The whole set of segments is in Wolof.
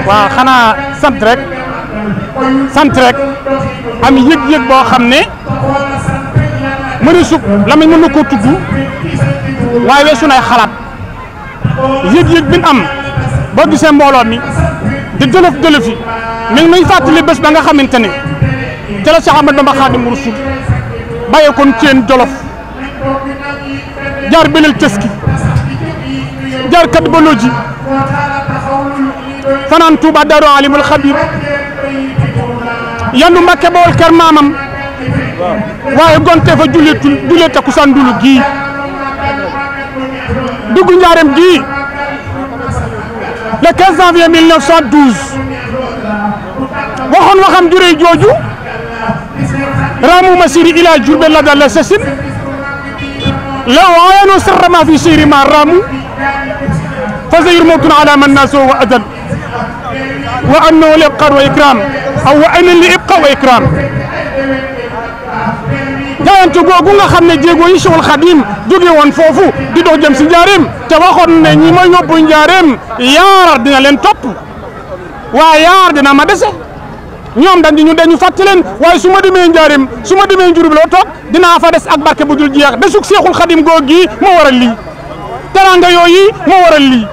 waaw xanaa sant rek am yëg-yëg boo xam ne mënu suk la mën na koo tudd waaye weesu nay xalaat yëg-yëg bi am boo gisee mbooloo mi di dëlëf yi mi ngi nuy fàttali bés ba nga xamante ne ca la Cheikh Ahmadou Bamba Khadimu Rasul bàyyee kon Thiène Jolof jaar Belel Teski jaar kat Boloji fanaan Touba Darou Alimul Khabir yandu Mbàkke Bawol kër maamam waaye gonte fa jullee takkusaan dulu gii dugg njaareem gii le 15 janvier 1912 waxoon waxam juree jooju raamu masiri ila Jurbel la dal la sasin la waayanu sarrama fi siri ma raamu fa zayir mawtun ala man naso wa adal wa annahu li ibqa wa ikram aw wa ayna li ibqa wa ikram jaayante googu nga xam ne jéego yi Cheikhul Khadim jóge woon foofu di dox jëm si njaareem te waxoon ne ñi ma yóbbu njaareem yaar dina leen topp waaye yaar dina ma dese ñoom dañu fàtte leen waaye su ma demee njaareem su ma demee Njurbel loo toog dinaa fa des ak barke bu dul jeex desug Cheikhul Khadim googu gi moo waral lii teranga yooyu moo waral lii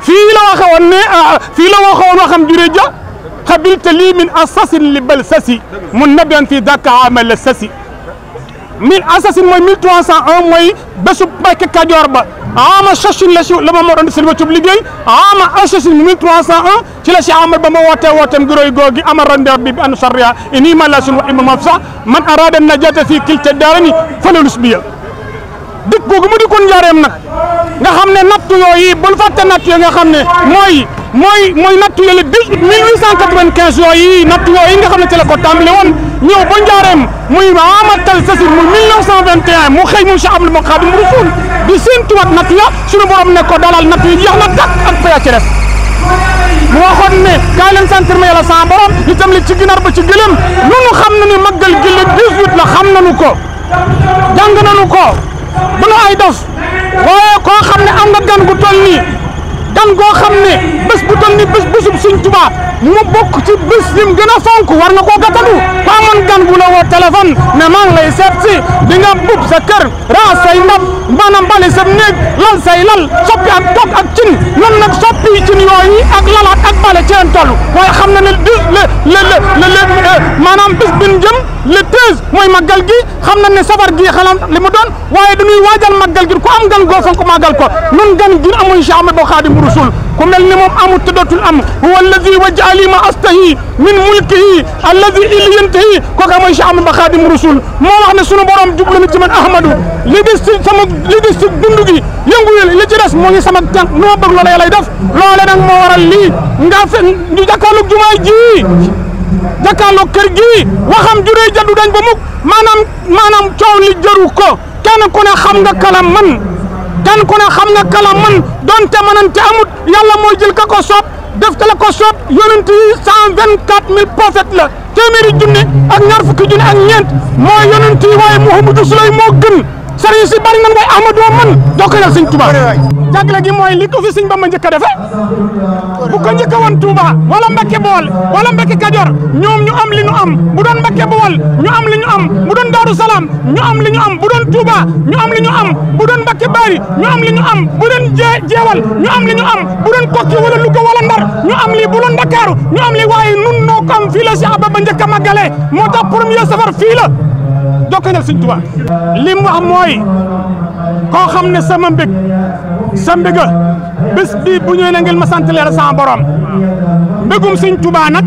fii la waxe woon ne fii la waxe woon waxam juree ja xabilta lii min asasin li bal sasi mun nabian fii daka amal sasi 1000 asasin mooy 1301 mooy bésu Mbàkke Kajoor ba ama sachin la ma moo doon silba cub liggéey ama asasin 1301 ci la si amal ba ma wooteem guróy googi ama rande bi anu sarria ini ma lasin wa ima maf sax man arada najata fii kilta daarani falalus biya dëkk googu mu di kon njaareem nag nga xam ne nattu yooyu bul fàtte nattu yi nga xam ne mooy nattu yële 1895 yooyu nattu yooyu nga xam ne ci la ko tàmbale woon ñëw ba njaareem muy amatal sasi muy 1921 mu xëy mu Cheikh Ahmadou Khadimu Rasul di séentuwaat nattu ya suñu borom ne ko dalal nattu yi jeex na tàkk ak faya ci des mu waxoon ne kaay leen sant ma yàlla sa borom itam li ci ginaar ba ci gëlëm nunu xam na ni màggal gi le 18 la xam nanu ko jàng nanu ko bu nu ay dof waaye koo xam ne am nga gan gu toll nii gan goo xam ne bés bu toll nii bésub Sëñ Tuubaa mu bokk ci bés lim gën a fonk war nga koo gàttanu ko amoon gan gu la woo téléphone ne maa ngi lay seet si di nga bub sa kër raas say ndab maanaam bale sa néeg lal say lal soppi ak toog ak cin nan nag soppi cin yooyu ak lalaat ak bale ci leen toll waaye xam na ne maanaam bés bin jëm le 13 mooy màggal gi xam na ne safar gi xalam li mu doon waaye dañuy waajal màggal gi ku am gan goo fonk màggal ko nun gan gi amuñ Cheikh Ahmadou Khadimu Rasul ku mel ni moom amul te dootul am huwa alladi waj'ali ma astahi min mulkihi alladi ili yantahi kooka mooy Cheikh Ahmadou Khadimu Rasul moo wax ne sunu borom jublu na ci man Ahmadou li des ci dund gi yëngu li ci des moo ngi sama tànk nu ma bëgg loola yàllay def loole nag moo waral lii nga fe ñu jàkkaarloog jumaay ji jàkkaarloog kër gi waxam juree jaddu dañ ba mukk maanaam coow li jëru ko kenn ku ne xam nga kala man kenn ku ne xam nga kala man donte mënante amut yàlla mooy jël ka ko soob def te la ko soob yonent yi 124000 prophètes la téeméeri junne ak ñaar fukki junne ak ñeent mooy yonent yi waaye Muhammadu Sulay moo gën sëriñ si bari nan waaye Ahmadou man jokkalal Sëñ Tuubaa jagle gi mooy li ko fi Sëñ Bamba njëkk a defe bu ko njëkk a woon Touba wala Mbàkke Bawol wala Mbàkke Kajoor ñoom ñu am li ñu am bu doon Mbàkke Bawol ñu am li ñu am bu doon Daaru Salaam ñu am li ñu am bu doon Touba ñu am li ñu am bu doon Mbàkke Bari ñu am li ñu am bu doon Jeewal ñu am li ñu am bu doon Kokki wala Louga wala Ndar ñu am li bu doon Ndakaaru ñu am li waaye nun noo ko am fii la si Bamba njëkk a màggale moo tax premier safar fii la jokkalal Sëñ Tuubaa li mu wax mooy koo xam ne sama mbég sa mbéga bés bii bu ñëwee na ngeen ma sant leer sama borom mbégum Sëñ Tuubaa nag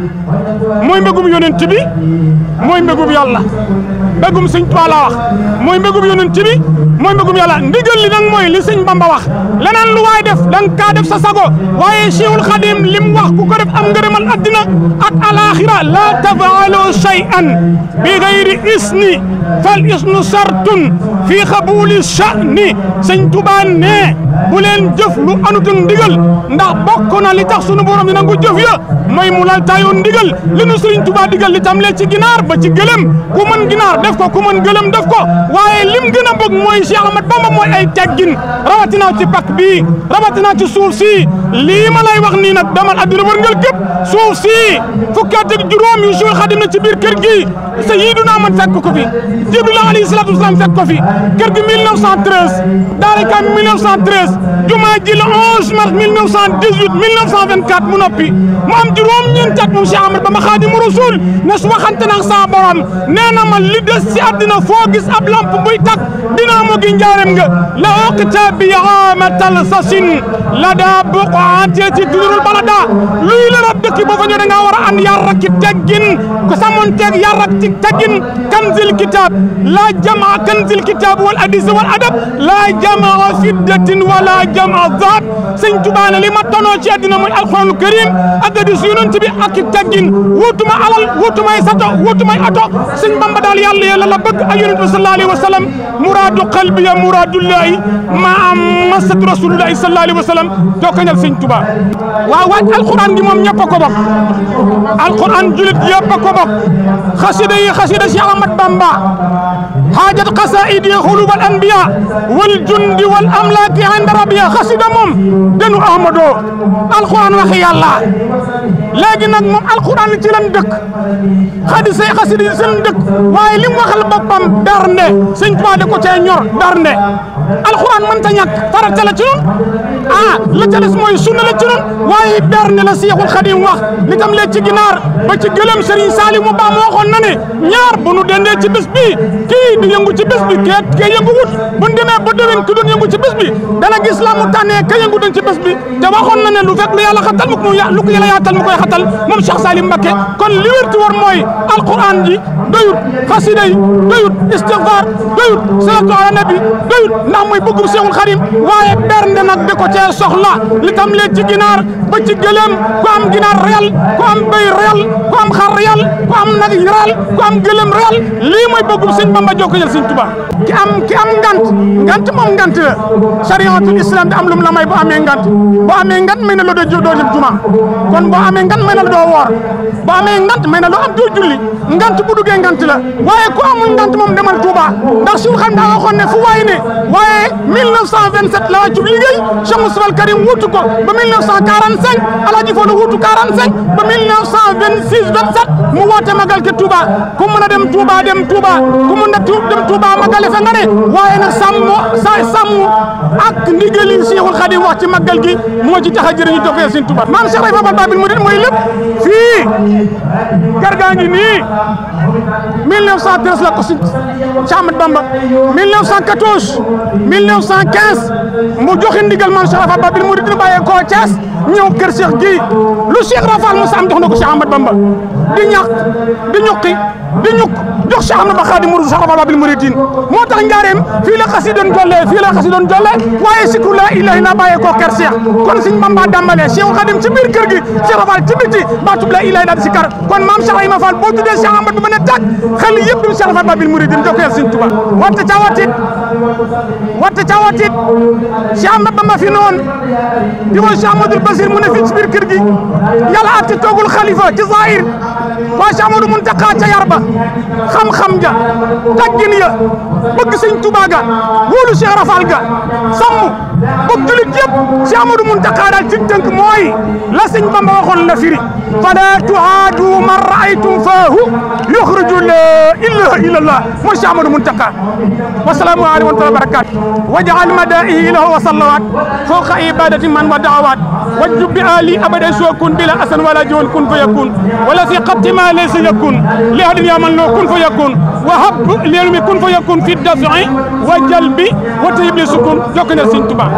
mooy mbégum yonent bi mooy mbégum yàlla mbégum Sëñ Tuubaa la wax mooy mbégum yonent bi mooy mbégum yàlla ndigal li nag mooy li Sëñ Bamba wax leneen lu waay def da nga kaa def sa sago waaye Cheikhul Khadim lim wax ku ko def am ngërëmal addina ak alaxira la tafaalu shay'an bi gayri isni fal isnu sartun fii xabuli sha'ni Sëñ Tuubaa ne bu leen jëf lu anut ak ndigal ndax bokk na li tax sunu borom di nangu jëf ya mooy mu lal taayoo ndigal li nu Sëriñ Tuubaa digal li tam lee ci ginaar ba ci gëlëm ku mën ginaar def def ko ku mën gëlëm def ko waaye lim gën a bëgg mooy Cheikh Ahmad Bamba mooy ay teggin rawatina ci pak bii rawatina ci suuf si lii ma lay wax nii nag damal adduna wërngal képp suuf si fukki at ak juróom yu Cheikh Khadim na ci biir kër gi Sayyiduna man fekk ko fi Jibril alayhi salaatu wasalaam fekk ko fi kër gi 1913 daara kam 1913 jumaa ji le 11 mars 1918 1924 mu noppi mu am juróom ñeent at moom Cheikh Ahmad Bamba Xaadimu Rasuul ne su waxante nag sa borom nee na ma li des ci àddina foo gis ab lamp buy tàkk dinaa mo gi njaareem nga la oqta bi amatal sasin la daa buqaate ci tudurul balada luy la rab dëkk boo fa ñëw da ngaa war a ànd yar ak teggin ko samoon teeg yar ak ci teggin kanzil kitab la jamaa kanzil kitab wal hadis wal adab la jamaa fiddatin wala jamaa zahab sëñ Tuubaa ne li ma tonoo ci àddina mooy alxuraanul karim ak hadis yonent bi ak teggin wutuma alal wutumay sato wutumay ato sëñ Bamba daal yàlla la bëgg ak yonent bi sallallahu alayhi wa sallam muraadu qalbi ya muraadullahi ma am masatu rasulullahi sallallahu alayhi wa sallam doo kañal sëñ Tuubaa waaw waaj alxuraan gi moom ñëpp a ko bokk alxuraan julit yëpp a ko bokk xasida yi xasida Cheikh Ahmad Bamba حاجة قصائد خلوب الأنبياء والجند والأملاك عند ربيا خسيدة موم دنو أحمدو القرآن وحي الله léegi nag moom alxuraan ci lan dëkk xadisa xasida yi seen dëkk waaye li mu waxal boppam bernde sëñ Tuubaa da ko cee ñor bernde alxuraan mënta ñàkk farata la ci noonu la ca des mooy sunna la ci noonu waaye bernde la Seexul Xadim wax li tam lee ci ginaar ba ci gëlëm Sëriñ Saaliw mu baax moo waxoon na ne ñaar bu nu dendee ci bés bi kii di yëngu ci bés bi kee yëngu wut bu ñu demee ba déwén ki doon yëngu ci bés bi dana gis la mu tànnee ka yëngu doon ci bés bi te waxoon na ne lu fekk lu yàlla xatal mu ko lu ko yàlla yaatal mu koy xatal moom Cheikh Salim Mbacké kon li wér ti war mooy alquran ji doyut xasida yi doyut istighfar doyut salatu ala nabi doyut ndax mooy bëggum Cheikhul Khadim waaye bernde nag da ko cee soxla li tam lee ci ginaar ba ci gëléem ku am ginaar reyal ku am béy reyal ku am xar reyal ku am nag reyal ku am gëléem reyal lii mooy bëggum sëñ Bamba jokko jël sëñ Tuubaa ki am ngant moom ngant la chariatul islam di am lum la may bu amee ngant may na la doo jëm juma kon boo amee ngant may na la doo woor boo amee ngant may na loo am doo julli ngant bu duggee ngant la waaye ku amul ngant moom demal Touba ndax suul xam daa waxoon ne fu waay ne waaye 1927 la wàccu liggéey Cheikh Moustapha Al Karim wuutu ko ba 1945 Alaaji Fallu wuutu 45 ba 1926 27 mu woote magal ke Touba ku mën a dem Touba ku mën a dem Touba magale fa nga ne waaye nag sàmm ak ndigali Cheikhul Khadim wax ci magal gi moo ci tax a jëriñu jokkoo seen Touba maam Cheikh Ibrahima Fall Babil Mourid mooy lépp fii kër gaa ngi nii 1913 la ko si Cheikh Ahmad Bamba 1914 1915 mu joxe ndigal maam Cheikh Ibrahima Fall Babil Mourid dina bàyyee koo Thiès ñëw kër Cheikh gi lu Cheikh Rafal Moussa am jox na ko Cheikh Ahmad Bamba di ñàkk di ñuqi di ñuk jox Cheikh Ahmad Bamba Xaadimu Rasuul Cheikh Rafal Babil Mouridine moo tax njaareem fii la xasi doon jolle waaye sikru laa ilaaha illa bàyyee koo kër Cheikh kon Sëñ Bamba dàmbalee Cheikh Khadim ci biir kër gi Cheikh Rafal ci biti baatub laa ilaaha illa di si kar kon maam Cheikh Ibrahima Fall boo tuddee Cheikh Ahmad Bamba ne tàkk xel yëpp du Cheikh Rafal Babil Mouridine jokkeel Sëñ Tuubaa watte cawatit Cheikh Ahmad Bamba fi noon di woon Cheikh Amadou Basir mu ne fii ci biir kër gi yàlla atti toogul xalifa ci zahir waa Cheikh Amadou Muntaqa ca yar ba xam-xam ja taggin ya bëgg Sëñ Tuubaa ga wóolu Cheikh Rafal ga sàmm bëgg julit yëpp Cheikh Amadou Muntaqa daal ci tënk mooy la Sëñ Bamba waxoon la firi fala tuhaadu man raaytum faahu yuxriju la ilaha illallah mooy Cheikh Amadou Muntaqa wasalaamu aleykum wa rahmatullahi wa barakatuh waj'al madaihi lahu wa salawat fawqa ibadati man wa da'awat wajjub bi ali abada sukun bila asan wala joon kun fa yakun wala fi qatti ma laysa yakun li hadin yamal no kun fa yakun wa hab li kun fa yakun fi daf'i wa jalbi wa tayyib li sukun jokk na Sëñ Tuubaa